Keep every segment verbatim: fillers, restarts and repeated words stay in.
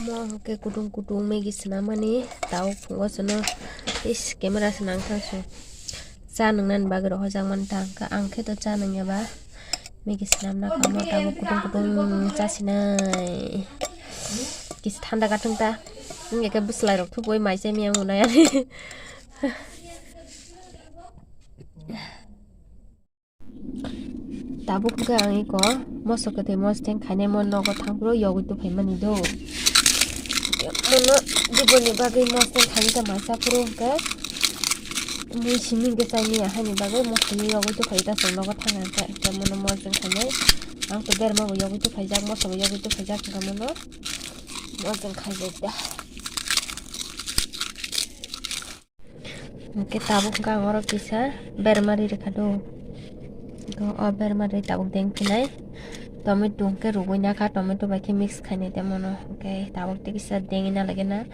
Mo hwnkhe kutung kutung Maggi swnamani tabuk phungo chwno is camera se nangkha se cha nwngnani bagwi rohorjak mani ta hwnkha ang khe to cha nwngyaba Maggi swnamna kamo tabuk kutung kutung chasinai kisa thanda kathung ta wngya khe bwswlai rok thubui mai chai miyang unai ani. Tabuk hwnkhe ang eko moso kwthwi mostheng khainai mo nogo thangphuru yogwi tuphaimani do. Mono diboni bagwi mostheng khainai ta maisa phuru hwnkhe mui simi hwnkhe chaimaya haini bagwi mosthengno yogwi tuphai ta chwng nogo thangkha hwnkhe mono mostheng khainai. Ang to berma bo yogwi tuphaijak moso bo yogwi tuphaijak hwnkhe mono mostheng khaijak da. Hwnkhe tabuk hwnkhe ang oro kisa berma ri rwkha do. Hwnkhe o berma ri tabuk deng phinai. Tomato hwnkhe rugwi nakha, tomato bai khe mix khainai tei mono. Hwnkhe tabuk tei kisa dengwi na lagena.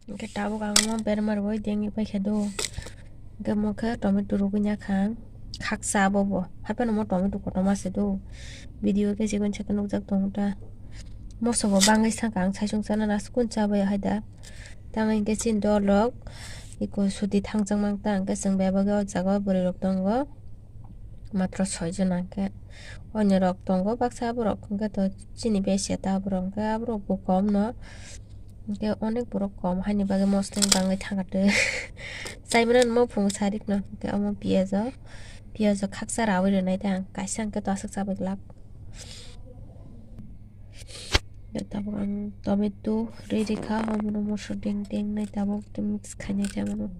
Hwnkhe tabuk ang omo berma rwui dengwi paikha do. Hwnkhe omo khe tomato rwgwi nakha ang. Khaksa abo bo. Hapheno omo tomato kotorma se do. Video khe chikon chikon nukjak tongo ta. Moso bo bangwi sakha ang saichung chana na aswk kun chabai hai da. Tamo hwnkhe chini dol rok eko suti thangjak mang ta hwnkhe chwng bebak o jaga o bwrwi rok tongo. Matro soi jon hwnkhe. Onyo rok tongo baksa borok hwnkhe to chini bese ta borok hwnkhe aborok bo kom no. Hwnkhe onek borok kom haini bagwi mostheng bangwi thangkha tei. Chaimano omo phung sarik no hwnkhe omo piyajo, piyajo khaksa rawi rwnai ta ang kaisa hwnkhe to aswk chabai glak. Tabuk ang tomato ri rikha, omono moso deng deng nai tabuk tei mix khainai tei omono.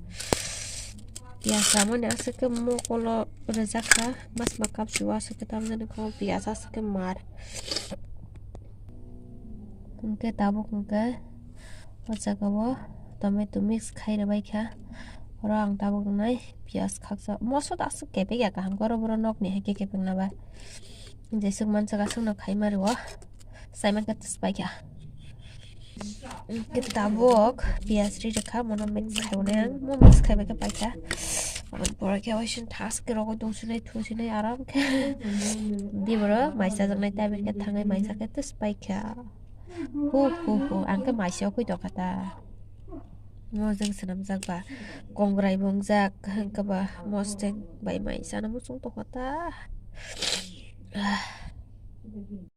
Piyaj ramani aswk khe mokolo rwjakha, mas ma kapsio aswk khe tamjani kho piyaj aswk khe mar. Hwnkhe tabuk hwnkhe o jaga o tomato mix khai rwbaikha. Oro ang tabuk rwnai piyaj khaksa, moso da aswk kepek ya kaham khe oro borok nokni hai khe kepek na ba. Jeswk manjak aswkno khaima rwo. Saimankhe tispaikha. Hwnkhe tabuk piyaj ri rwkha, mono mix khaiwi nai ang. Mo mix khaibai khe paikha. Aboni pore khe waising thaskhe rogo tongsinai thusinai aram khe. Biboro mai chajaknai tabuk khe thangwi mai chakhe tispaikha. Hu hu hu, ang khe mai se okhui tongkha ta. Mojang swnamjak ba, kongrai bo wngjak, hwnkhe ba mostheng bai mai chana muchung tongkha ta.